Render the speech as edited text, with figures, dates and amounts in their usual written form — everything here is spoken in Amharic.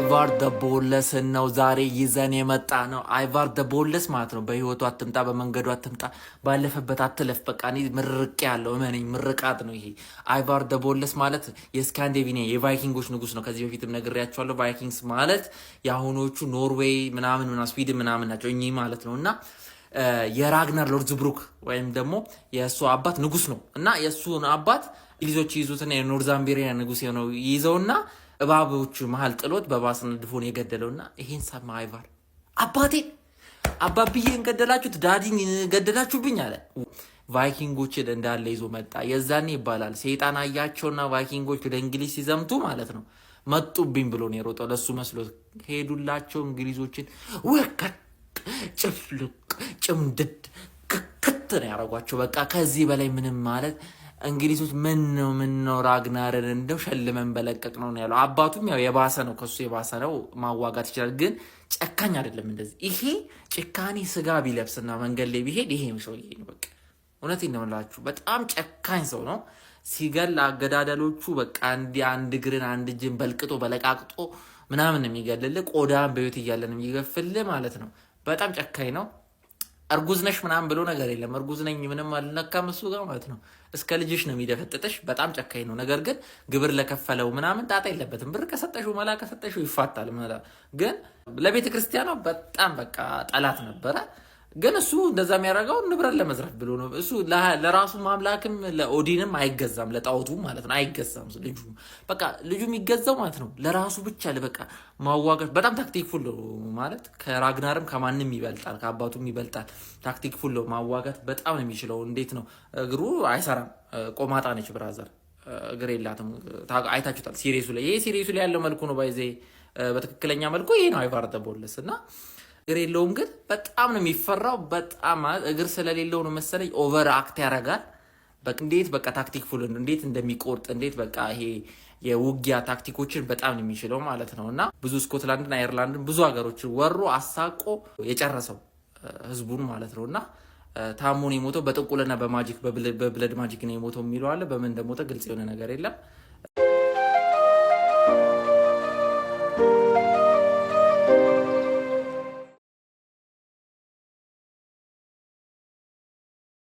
አይቫር the Boneless ን ነው ዛሬ ይዘን የመጣነው። አይቫር the Boneless ማለት ነው። በህይወቱ አትምጣ፣ በመንገዱ አትምጣ፣ ባለፈበት አትለፍ። በቃ እኔ ምርቅ ያለው እመነኝ፣ ምርቃት ነው ይሄ። አይቫር the Boneless ማለት የስካንዲኔቪያ የቫይኪንጎች ንጉስ ነው። ከዚህ በፊትም ነግሬያቸዋለሁ። Vikings ማለት የአሁኖቹ ኖርዌይ ምናምን ምናምን ስዊድን ምናምን ናቸው እኚህ ማለት ነው። እና የራግናር ሎርዝብሩክ ወይም ደግሞ የእሱ አባት ንጉስ ነው። እና የእሱን አባት እንግሊዞች ይዙትና የኖርዛምቤሪያ ንጉስ የሆነው ይይዘውና እባቦቹ መሀል ጥሎት በባስ ነድፎ ነው የገደለውና ይሄን ሰማ አይቫር። አባቴን አባብዬን ገደላችሁት፣ daddy ን ገደላችሁብኝ አለ። ቫይኪንጎችን እንዳለ ይዞ መጣ። የዛኔ ይባላል ሰይጣን አያቸውና ቫይኪንጎች ወደ እንግሊዝ ሲዘምቱ ማለት ነው መጡብኝ ብሎ ነው የሮጠው። ለሱ መስሎት ሄዱላቸው። እንግሊዞችን ወከት ጭፍልቅ ጭምድድ ክክት ነው ያደረጓቸው። በቃ ከዚህ በላይ ምንም ማለት እንግሊዞች ምን ነው ራግናርን እንደው ሸልመን በለቀቅ ነው ያለው። አባቱም ያው የባሰ ነው፣ ከሱ የባሰ ነው፣ ማዋጋት ይችላል፣ ግን ጨካኝ አይደለም እንደዚህ። ይሄ ጭካኔ ስጋ ቢለብስና መንገድ ላይ ቢሄድ ይሄ ሰውዬ ነው። በቃ እውነቴን ነው የምላችሁ፣ በጣም ጨካኝ ሰው ነው። ሲገል አገዳደሎቹ በቃ እንዲህ አንድ እግርን አንድ እጅን በልቅጦ በለቃቅጦ ምናምን የሚገልል፣ ቆዳን በህይወት እያለን የሚገፍል ማለት ነው። በጣም ጨካኝ ነው። እርጉዝ ነሽ ምናምን ብሎ ነገር የለም። እርጉዝ ነኝ ምንም አልነካም እሱ ጋር ማለት ነው። እስከ ልጅሽ ነው የሚደፈጥጥሽ። በጣም ጨካኝ ነው። ነገር ግን ግብር ለከፈለው ምናምን ጣጣ የለበትም። ብር ከሰጠሽው መላ ከሰጠሽው ይፋታል። ግን ለቤተ ክርስቲያኗ በጣም በቃ ጠላት ነበረ። ግን እሱ እንደዛ የሚያደርገው ንብረት ለመዝረፍ ብሎ ነው። እሱ ለራሱ ማምላክም ለኦዲንም አይገዛም፣ ለጣዖቱ ማለት ነው አይገዛም። ልጁ በቃ ልጁ የሚገዛው ማለት ነው ለራሱ ብቻ በቃ ማዋጋት። በጣም tacticful ነው ማለት ከራግናርም ከማንም ይበልጣል፣ ከአባቱም ይበልጣል። Tacticful ነው፣ ማዋጋት በጣም ነው የሚችለው። እንዴት ነው እግሩ አይሰራም፣ ቆማጣ ነች brother፣ እግር የላትም። አይታችሁታል series ኡ ላይ። ይሄ series ኡ ላይ ያለው መልኩ ነው፣ by the way በትክክለኛ መልኩ ይሄ ነው አይቫር the Boneless። እና እግር የለውም፣ ግን በጣም ነው የሚፈራው። በጣም እግር ስለሌለው ነው መሰለኝ over act ያደርጋል። እንዴት በቃ tacticful እንዴት እንደሚቆርጥ፣ እንዴት በቃ ይሄ የውጊያ ታክቲኮችን በጣም ነው የሚችለው ማለት ነው። እና ብዙ ስኮትላንድን፣ አየርላንድን፣ ብዙ ሀገሮችን ወሮ አሳቆ የጨረሰው ህዝቡን ማለት ነው። እና ታሞ ነው የሞተው፣ በጥንቁልና በ magic፣ በ blood magic ነው የሞተው የሚለው አለ። በምን እንደሞተ ግልጽ የሆነ ነገር የለም።